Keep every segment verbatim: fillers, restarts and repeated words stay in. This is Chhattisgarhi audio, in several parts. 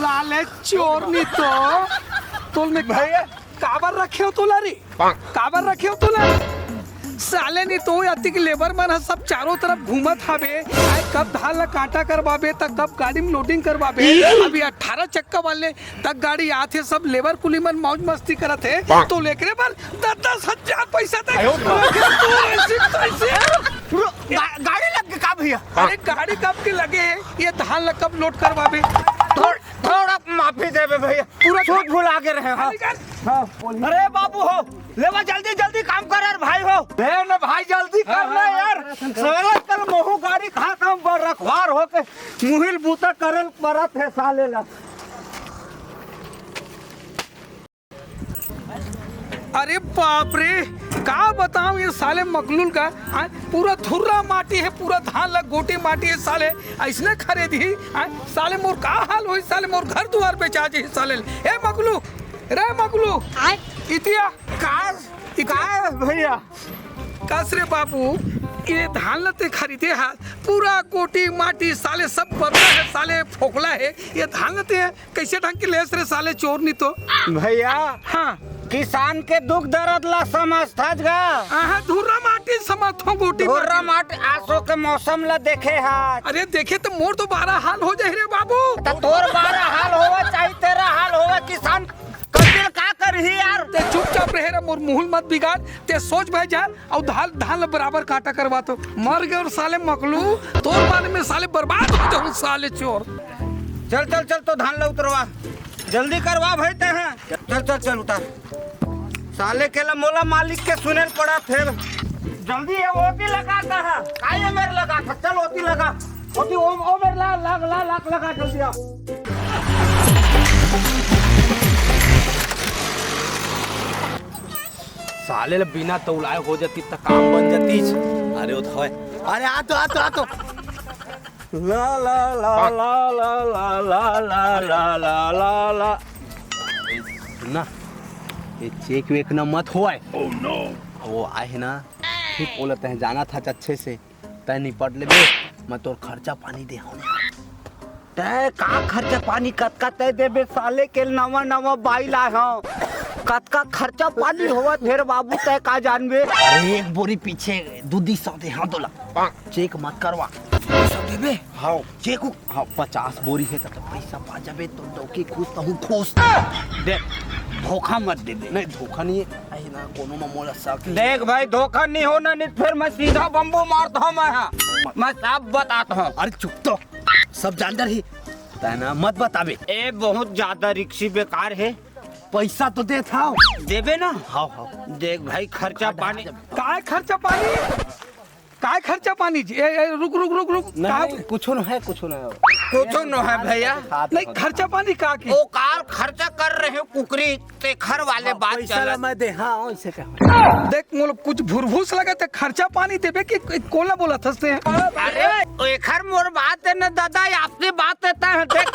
साले चोर नी तो, तोल में भैया। काबर रखे हो तोला रे? काबर रखे हो तोला? साले नी तो अतिक लेबर मन ह सब चारों तरफ घूमत हावे। आय कब धान ला कांटा करवाबे, त कब गाड़ी में लोडिंग करवाबे। अभी अठारह चक्का वाले तक गाड़ी आथे, सब लेबर कुली मन मौज मस्ती करत हे। तो लेकरे बर दस दस हजार पैसा तक आयो। तू ऐसी तैसी। गा-, गाड़ी लग के का भैया? अरे गाड़ी कब के लगे हे? ये धान ला कब लोड करवाबे? थोड़-, थोड़ा माफी देबे भैया, पूरा छूट भुला के रहे हो। हाँ। अरे बाबू हो, लेवा जल्दी जल्दी काम कर यार भाई हो। ले ना भाई जल्दी कर ना यार। साला कल महू गाड़ी खात हम बर रखवार होके मुहिल बूता करल परत हे साले ला। अरे बाप रे, का बताऊं ये साले मकलूल का, हाँ? पूरा धुर्रा माटी हे, पूरा धान ला गोटी माटी हे साले, अइसने खरीद ही, हाँ? साले मोर का हाल होही, साले मोर घर दुआर बेचा जाही साले। ए मकलू, रे मकलू, आय? इतिया, का, इतिया। का भैया? कस रे बाबू, ये धान ला ते खरीदे हा, पूरा गोटी माटी साले सब बदला हे, साले फोकला हे, ये धान ला ते कइसे ढंग के लेस रे साले चोर नी तो। भैया, हाँ। किसान के दुख दर्द ला समझथस गा? आहा, धुर्रा माटी समझथों गोटी धुर्रा माटी। माटी आसो के मौसम ला देखे हा। अरे देखे त मोर तो बारा हाल हो जाही रे बाबू। त तोर बारा हाल होवा चाही, तेरा हाल होवा, किसान कतिल का करही यार? ते चुपचाप रहे रे, मोर मुहुल मत बिगाड़, ते सोच भाई जा। अउ धान, धान ल बराबर काटा करवा तो। मर गे अउ साले मकलू, तोर बारे में साले बर्बाद हो जाहूं साले चोर। चल, चल, चल, तो धान ल उतरवा, जल्दी करवा भाई ते हैं। चल, चल, चल, उतार। साले के ला मोला मालिक के सुनेल पड़ा थे। जल्दी ये ओती लगा कहा, काय ये मेर लगा था, चल ओती लगा। ओती ओ, ओ मेर ला, ला, ला, ला, लगा जल्दी आ। साले ल बिना तौलाए हो जाती त काम बन जातीच। अरे ओ त हवय। अरे आ तो, आ तो, आ तो। ला, ला, ला। सुन ना, ये चेक वेक ना मत होवय। वो आए हे ना, ठीक बोलत हे, जाना था अच्छे से। तैं निपट लेबे, मैं तोर खर्चा पानी दे हूँ। तैं का खर्चा पानी, कतका तैं देबे? साले के नवा नवा बाई लाए हूँ, कतका खर्चा पानी होवत हे रे बाबू, तैं का जानबे? अरे एक बोरी पीछे दू दी सौ दे हूँ तोला, चेक मत करवा। दू सौ देबे? हाँ। चेक उ-, हाँ, पचास बोरी हे त, त पैसा पा जाबे, तो डौकी खुश, तहूँ खुश। देख, धोखा मत देबे। नहीं, धोखा नहीं है। अरे ना, कोनो में मोला शक है। देख भाई, धोखा नहीं होना, नहीं त फिर मैं सीधा बम्बू मारता हूँ मैं, हाँ। मैं साफ बताता हूँ। अरे चुप तो, सब जान रही। तैं ना मत बताबे। ए बहुत ज्यादा रिक्सी बेकार है। पैसा तो देत हूँ। देबे ना? हाँ, हाँ। देख भाई, खर्चा पानी। काय खर्चा पानी? काय खर्चा पानी जी? ए, ए, रुक, रुक, रुक, रुक। नहीं, का? नहीं, कुछो न है, कुछो न है। कुछो न है भैया। नहीं, खर्चा पानी का की? ओ काल खर्चा कर रहे हो कुकरी, तेखर वाले हाँ, बात पैसा चलत। ला मैं दे, हाँ, ऐसे कह। देख, मोला कुछ भुरभुस लगे ते खर्चा पानी देबे कि कोला बोला थसते हैं? अरे, एखर मोर बात है ना दादा, आपकी बात है, तैं देख,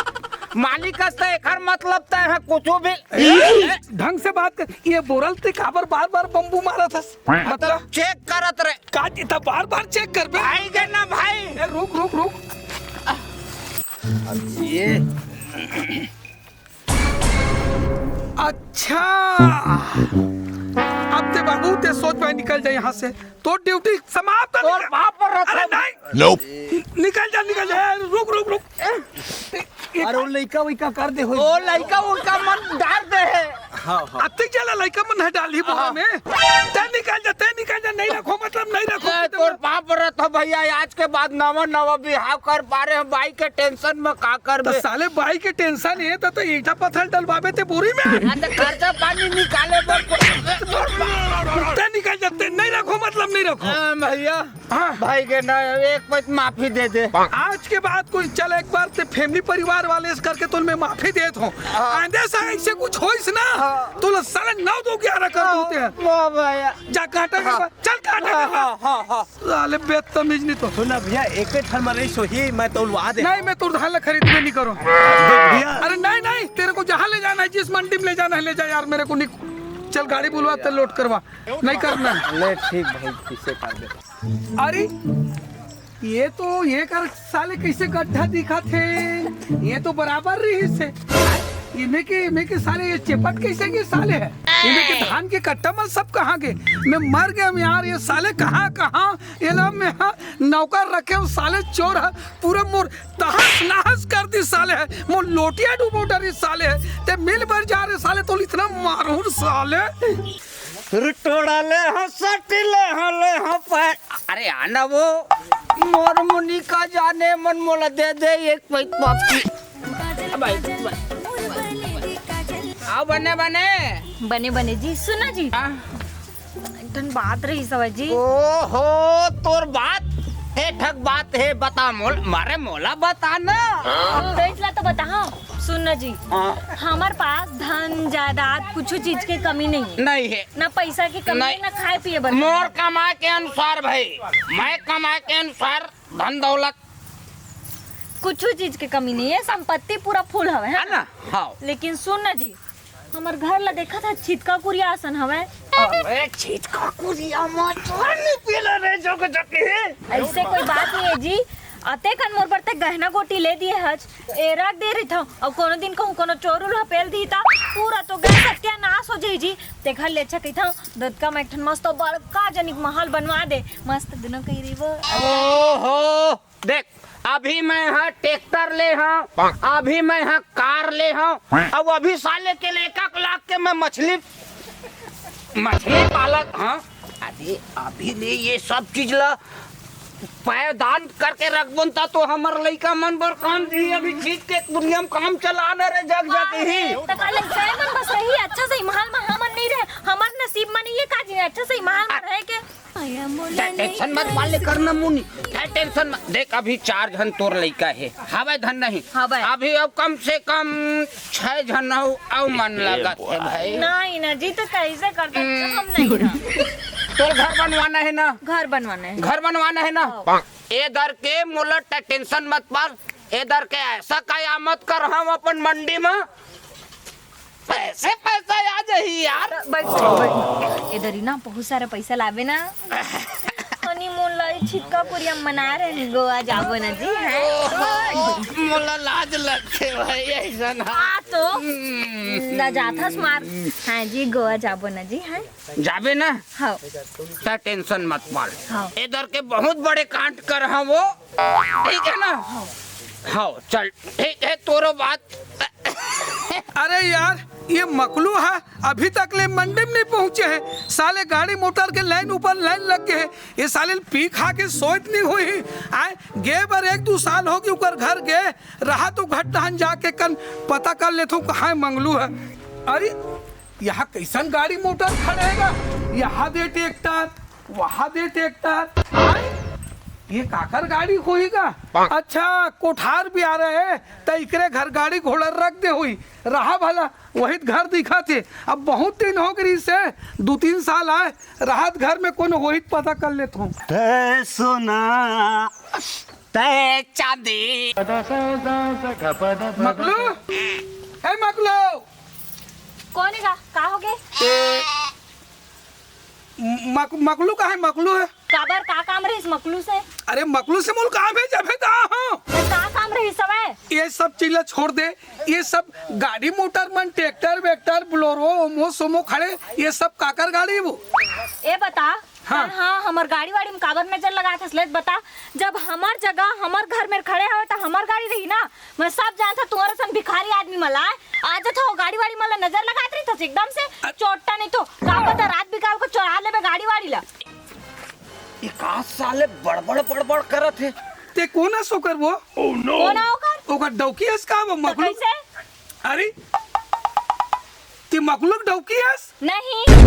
मालिक हस त एखर मतलब तैं है कुछो भी। ए, ढंग से बात कर। ये बोरल ते काबर बार-बार बम्बू मारत हस? मतलब चेक करत रहे। का जी, त बार-बार चेक करबे? भाई के ना भाई। ए, रुक, रुक, रुक। अब ये अच्छा, अब ते बाबू ते सोच भाई निकल जा यहाँ से, तोर ड्यूटी समाप्त। तोर निकल। बाप पर रहता अरे है। नहीं। Nope। निकल जा, निकल जा। ए, रुक, रुक, रुक। ए, अरे वो लइका वइका कर दे होई। ओ लइका वइका मन डार दे हे। हाँ, हाँ। अतिक जला लइका मन है डाली बोरा हाँ। में। तैं निकल जा, तैं निकल जा, नहीं रखो, मतलब नहीं रखो। ए, तोर बाप पर रहता भैया, आज के बाद नवा नवा बिहाव कर पा रहे हैं, बाई के टेंशन में का तो करबे? साले बाई के टेंशन हे त, त ईंटा पत्थर डलवाबे ते बोरी में। हाँ, त खर्चा पानी निकाले बर को-, तैं निकल जा, तैं नहीं रखो, मतलब नहीं रखो। हाँ, भैया, हाँ। भाई के ना एक पैस माफी दे दे। आज के बाद कोई चल एक बार ते family परिवार वाले इस करके तुम मैं माफी देत हूँ। हाँ। आइंदा से ऐसे कुछ होइस ना, हाँ। तो ला साले नौ दो ग्यारह कर हाँ, देते हैं। वाह भैया। जा काटा के हाँ। बा-, चल काटा हाँ, के बा-, हाँ, हाँ, हाँ। साले बदतमीज नहीं तो। सुन ना भैया, एक ठन मरीज होही, मैं तौलवा दे। नहीं, मैं तोर धान ला खरीदबे नहीं करूँ। देख भैया। अरे नहीं, नहीं, तेरे को जहाँ ले जाना है, जिस मंडी में ले जाना है, ले जा यार, मेरे को नहीं। चल गाड़ी बुलवा, ते लोड करवा। नहीं करना। ले ठीक भाई, किसे कर दे। अरे, ये तो, ये कर साले कैसे गड्ढा दिखत हे? ये तो बराबर रहिस हे। इमे के, इमे के साले ये चेपट कैसे के साले हे? इमे के धान के कट्टा मन सब कहाँ गे? मैं मर गेंव यार, ये साले कहाँ, कहाँ? ये ला मैं, हाँ, नौकर रखे हँव, साले चोर हे, पूरा मोर तहस नहस कर दिस साले हे, मोर लोटिया डुबो डरिस साले हे, ते मिल बर जा रे साले, तोला इतना मारहूँ साले। रुटोड़ा ले हो, सटी ले हो, ले हो पे। अरे आना वो, मोर मुनी का जाने मन मोला दे दे एक पैक पापी। अब आई, अब आई। आओ बने बने। बने बने जी, सुन ना जी। हाँ। एक ठन बात रहिस हवय जी। ओहो, तोर बात? हे ठक बात हे, बता मोल, मारे मोला बता ना। तो इसला तो बता, हाँ। सुन ना जी। हाँ। हमर पास धन जायदाद कुछ चीज के कमी नहीं है। नहीं है। ना पैसा की कमी नहीं। है, ना खाए पिए बर। मोर कमाए के अनुसार भाई, मैं कमाए के अनुसार धन दौलत। कुछ चीज के कमी नहीं है, संपत्ति पूरा फुल हवे, है है ना? ना? हाँ। लेकिन सुन ना जी, हमर घर ला देखत हस, छितका कुरिया असन हवय। अरे छितका कुरिया म चोर नहीं पीला रे जोक जोक हे। ऐसे कोई बात नहीं है जी, अतेकन मोर बर ते गहना गोटी ले दिए हच, ए रख दे रहिथव, अउ कोनो दिन कहूँ कोनो चोर उर ह पेल दिही त पूरा तो घर सत्यानाश हो जाही जी। तेखर ले अच्छा कहिथव, दतका म एक ठन मस्त बड़का जनिक महल बनवा दे, मस्त दुनो कही रहिबो। ओहो, देख, अभी मैं ह ट्रैक्टर ले हव, अभी मैं ह कार ले हव, अब अभी साले के ले एक एक लाख के मैं मछली, मछली पालक, हाँ, अभी, अभी ले ये सब चीज ला पैदान करके रखबन त तो हमर लइका मन बर काम दिही। अभी ठीक के दुनिया में काम चला न रे जग जग ही। त काल लइका मन बस रही, अच्छा से महल में हमन नहीं रहे, हमर नसीब में नहीं है का जी, अच्छा से महल में रहे के। टेंशन मत पाले करना मुनी, टेंशन मत। देख, अभी चार झन तोर लइका हे, हवय धन नहीं? हवय। अभी अब कम से कम छह झन अउ, अउ मन लगत हे भाई। नहीं ना जी, तो कैसे करते? हम्म। हम नहीं ना। तोर घर बनवाना है ना? घर बनवाना है। घर बनवाना है ना? हाँ। ए दर के मोला ट-, टेंशन मत पाल। ए दर के ऐसा कयामत कर हम अपन मंडी में। पैसे पैसा आ जाही यार। बैठ, बैठ। ए दरी ना बहुत सारा पैसा लाबे ना। हनीमून ला ई छिक्का कुरिया मना रहे हैं, गोवा जाबो ना जी, हैं? मोला लाज लगथे भाई, ऐसा ना। आ तो। हम्म। लजाथस मार। हाँ जी, गोवा जाबो ना जी, हैं? जाबे ना? हाँ। त टेंशन मत पाल। हाँ। ए दर के बहुत बड़े कांड कर हम वो। ठीक है ना? हाँ, चल, ठीक है, तोरो बात। अरे यार, ये मकलू है, अभी तक ले मंडी में नहीं पहुंचे है। साले गाड़ी मोटर के लाइन ऊपर लाइन लग गए है। ये साले पी खा के सोइत नहीं हुई। आए, गे बर एक दू साल होगे, ओकर घर गे रहा तो घटहन जाके कन पता कर लेथो कहाँ मंगलू है। अरे, यहाँ कैसन गाड़ी मोटर खड़े है गा? यहाँ दे ट्रैक्टर, वहाँ दे ट्रैक्टर। आय, ये काकर गाड़ी होही गा? अच्छा, कोठार भी आ रहे हैं, त इकरे घर गाड़ी घोड़ा रख दे हुई। रहा भला, वही घर दिखा थे। अब बहुत दिन हो गई से, दो तीन साल आए, राहत घर में कोनो होही त पता कर लेत हूँ। तै सोना, तै चांदी। मकलू, ए मकलू। कौन है गा? का हो गे? ए, मक-, मकलू का है? मकलू है। काबर, का काम रहिस मकलू से? अरे मकलू से मोल काम है, जब है तो हाँ। तो का काम रहिस हवय? ये सब चीज ला छोड़ दे, ये सब गाड़ी मोटर मन, ट्रैक्टर वैक्टर, बोलेरो, ओमो सोमो खड़े, ये सब काकर गाड़ी है वो? ए बता, हाँ। हाँ, हमर गाड़ी वाड़ी में काबर नजर लगात हस, ले बता। जब हमर जगह, हमर घर में खड़े हवे, त हमर गाड़ी रही ना। मैं सब जानता, तुम्हारे सन भिखारी आदमी मला है। आ जाता हो गाड़ी वाड़ी मला नजर लगात रही था एकदम से। अ- चोट्टा नहीं तो, का पता रात बिकाल को चोरा लेबे गाड़ी वाड़ी ला। ये का साले बड़बड़ बड़बड़ करत हे? ते कोन अस ओकर वो? कोन आ ओकर? ओकर डौकी अस का वो तो मखलू? कैसे? अरे, ते मखलू डौकी अस? नहीं।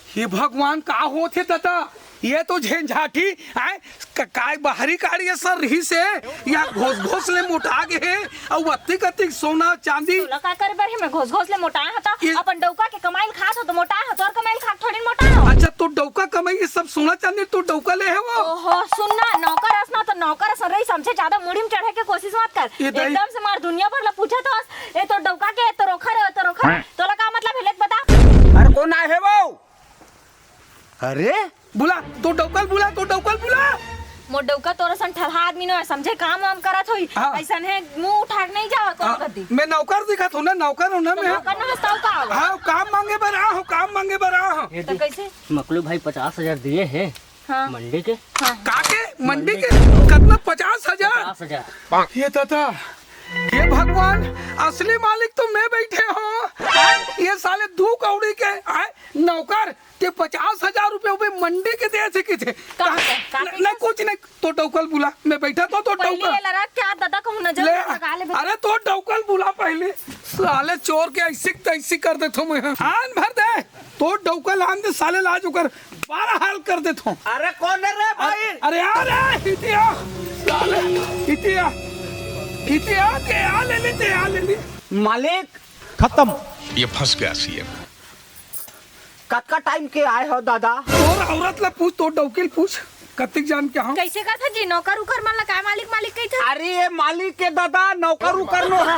हे भगवान, का होत हे तता? ये तो झेंझाठी, आय, क-, काय बाहरी काड़ी असन रहिस हे, या घोस घोस ले मोटा गे हे, अउ अत्तिक अत्तिक सोना चांदी। तोला का करे बर हे, मैं घोस घोस ले मोटाए हंव त? ये अपन डौका के कमाई ल खात हंव त मोटाए हंव, तोर कमाई ल खा के थोड़ी मोटाए हंव। अच्छा, तो डौका कमाई, ये सब सोना चांदी तो डौका ले हे वो? ओहो, सुन ना, नौकर अस ना तो नौकर असन रही, समझे, ज्यादा मुड़ी में चढ़े के कोशिश मत कर। ये दाई एकदम से मार दुनिया भर ला पूछत हस, ए तोर डौका के, ए तोर ओखर, ए तोर ओखर। तोला का मतलब हे, ले त बता। अरे कोन आए हे वो? अरे बुला, तो डौका ल बुला, तो डौका ल बुला। मोर डउका तोर असन ठलहा आदमी नोहे, समझे, काम वाम करत होही। हाँ। अइसन हे, मुंह उठा के नहीं जावय कोनो हाँ, कती। मैं नौकर दिखत हूँ ना, नौकर हूँ ना तो मैं। नौकर नोहे, तब का होगे? हाँ, काम मांगे बर आ हूँ, काम मांगे बर आ हूँ। ये तो देख, कइसे? मकलू भाई पचास हजार दिए हे हाँ। मंडी के। हाँ। का के? मंडी मंडी के? के। कतना? पचास हजार? पचास हजार। ये दादा, ये भगवान, असली मालिक तो मैं बैठे हूँ। ये साले दू कौड़ी के आए नौकर के पचास हजार रुपये वो भी मंडी के दे थे, किथे? का, का, का न, न, कुछ नहीं, तो डौकल बुला, मैं बैठा तो, तो पहले डौकल। ये लड़ा क्या दादा कहूँ नजर ले, लगा ले बे। अरे तो डौकल बुला पहले, साले चोर के ऐसी तैसी कर देथों मैं। आन भर दे, तो डौकल आन दे साले, लाज ओकर बारह हाल कर देथों। अरे कौन है रे भाई? अरे, अरे यार, ए, इतिया, साले, इतिया, इतिया, ते आ ले ली, ते आ ले ली। मालिक, खत्म। ये फंस गया सीएम। कतका टाइम के आए हो दादा? तोर औरत ला पूछ, तोर डौकी ल पूछ, कतिक जान के हूँ। कइसे कथा जी, नौकर उकर मन ला काय मालिक मालिक कहिथे? अरे ये मालिक के दादा, नौकर उकर नो है।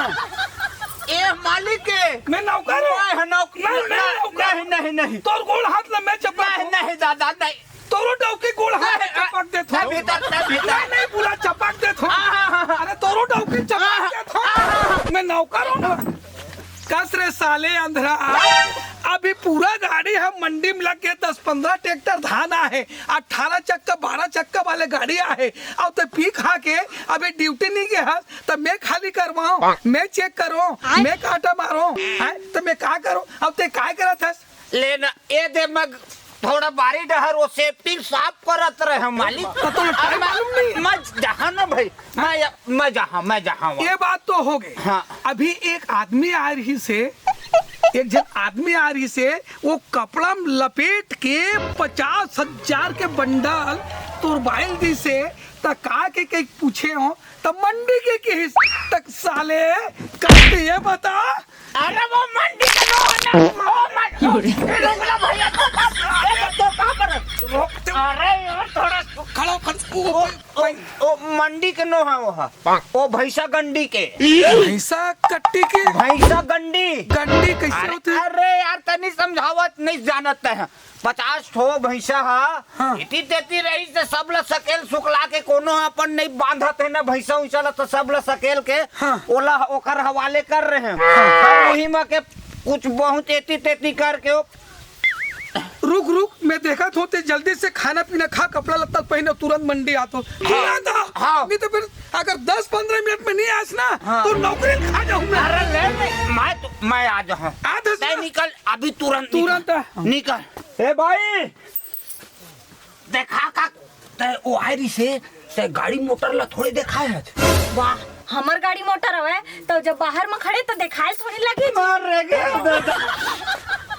ए मालिक के। मैं नौकर हूँ। नहीं, नौक-, नहीं, नहीं, नहीं, नौकर। नहीं, नहीं, नहीं। तोर गोड़ हाथ ला मैं चपक नहीं, दूँ। नहीं दादा, नहीं। तोरो डौकी गोड़ हाथ नहीं, में चपक देत हो। नहीं, भीतर, नहीं, भीतर। नहीं, नहीं, पूरा चपक देत हो। हाँ, हाँ, हाँ, हाँ। अरे तोरो डौकी चपक हाँ, देत हो। हाँ, हाँ, हाँ। मैं नौकर हूँ ना। कस रे साले अंधरा, अभी पूरा गाड़ी ह मंडी में लग के दस पन्द्रह ट्रैक्टर धान आहे, अठारह चक्का बारह चक्का वाले गाड़ी आहे, अउ ते पी खा के अभी ड्यूटी नहीं गे हस, त मैं खाली करवाऊं, मैं चेक करूं, मैं काटा मारूं, हैं? त मैं का करूं? अब ते काय करत हस? लेना, ए दे मैं थोड़ा बारी डहर वो सेफ्टी साफ करत रहे मालिक। तो, तो अरे मैं, मालूम नहीं। मैं जहाँ ना भाई, मैं, मैं जहाँ, मैं जहाँ वहाँ। ये बात तो हो गई। हाँ। अभी एक आदमी आ रही से, एक जन आदमी आ रही से, वो कपड़ा में लपेट के पचास हजार के बंडल तोर बाइल दी से, त का के कई पूछे हो, त मंडी के किहिस, तक साले, कब ये बता, अरे वो मंडी के नो ना, ओ मंडी, रुक ना भैया, तो का, ए, तो का कर? रोक दे। अरे यार, थोड़ा खड़ा हो, खड़ा, ओ, ओ, ओ, ओ, मंडी के नो है वो है। ओ भैंसा गंडी के। भैंसा कट्टी के? भैंसा गंडी। गंडी कैसे अरे, होते? अरे यार, तनी समझावत नहीं जानत है। पचास ठो भैंसा हा, हाँ। इति तेती रही से सब ला सकेल सुकला के कोनो अपन नहीं बांधत है ना भैंसा उइसा ला, तो सब ला सकेल के हाँ। ओला ओकर हवाले कर रहे हैं। हाँ। और वही में के कुछ बहुत एती तेती करके वो रुक, रुक, मैं देखत हों ते जल्दी से खाना पीना खा, कपड़ा लत्ता पहने, तुरंत मंडी आतो। तुरंत आ। हाँ। नहीं तो फिर अगर दस पन्द्रह मिनट में नहीं आस ना, हाँ। तो नौकरी खा जाऊँ मैं। अरे ले, ले, मैं तो, मैं आ जाऊँ। आ दस नहीं, ना। निकल, अभी तुरंत तुरंत निकल। आ। निकल। ए भाई, देखा का, ते ओ आय रिसे, ते गाड़ी मोटर ला थोड़े देखाए हच। वाह, हमर गाड़ी मोटर हवय, तो जब बाहर में खड़े तो देखाए थोड़ी लगी। अरे गे दादा।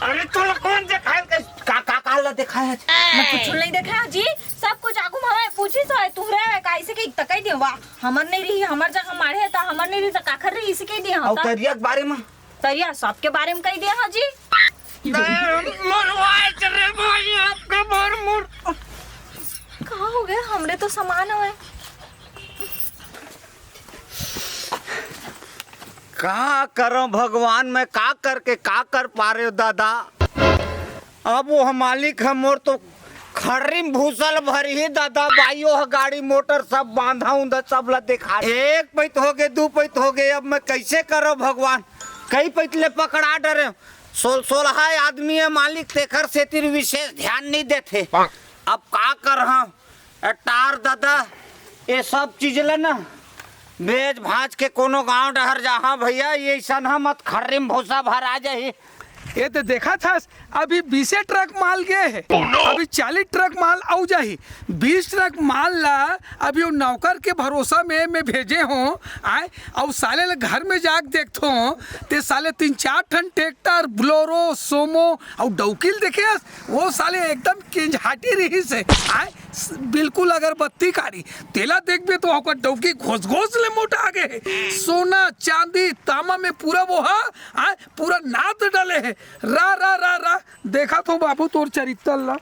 अरे तोला कौन देखाए, का, का, का ला देखाए हच? मैं कुछ नहीं देखा जी, सब कुछ आगू में हवय, पूछी सो है, तुहरे हवय का, इसे के तकई दे, वाह, हमर नहीं रही, हमर जगह माढ़े है, तो हमर नहीं रही, तो काखर रही, इसे के दे, और हाँ, तो तरिया के बारे में? तरिया सबके बारे में कही दे, हाँ जी। मरवाए चले भाई, आपके बार मुड़। कहाँ हो गए? हमरे तो सामान हवय। का करो भगवान, मैं का करके का कर पा रहे हो दादा? अब वो मालिक ह मोर तो खर्री म भूसा ल भरही दादा, बाइयो ह गाड़ी मोटर सब बांधा उंधा सब ला देखा। एक पैत हो गे, दू पैत हो गे, अब मैं कैसे करो भगवान? कई पैत ले पकड़ा डरे। सोल-, सोलहा आदमी है मालिक, तेखर सेतिर विशेष ध्यान नहीं देथे। अब का करहा? ए, टार ददा, ये सब चीज ल ना बेच भांज के कोनो गांव डहर जाहा भैया, ये अइसन ह मत खर्री म भूसा भरा जाही। ये तो देखा था, अभी बीसे ट्रक माल गे हे, अभी चालीस ट्रक माल आऊ जाही। बीस ट्रक माल ला अभी वो नौकर के भरोसा में मैं भेजे हों, आय, अउ साले ल घर में जाके देखथों, ते साले तीन चार ठन ट्रैक्टर, बोलेरो, सोमो अउ डौकी ल देखे हस, वो साले एकदम केंझाटी रहिस हे, आय, स-, बिल्कुल अगरबत्ती कारी। तेला देखबे तो ओकर डौकी घोस घोस ले मोटा आगे हे। सोना, चांदी, तामा में पूरा वो हा, आय, पूरा नाद डले हे। रा, रा, रा, रा, देखत हों बाबू तोर चरित्तर ला।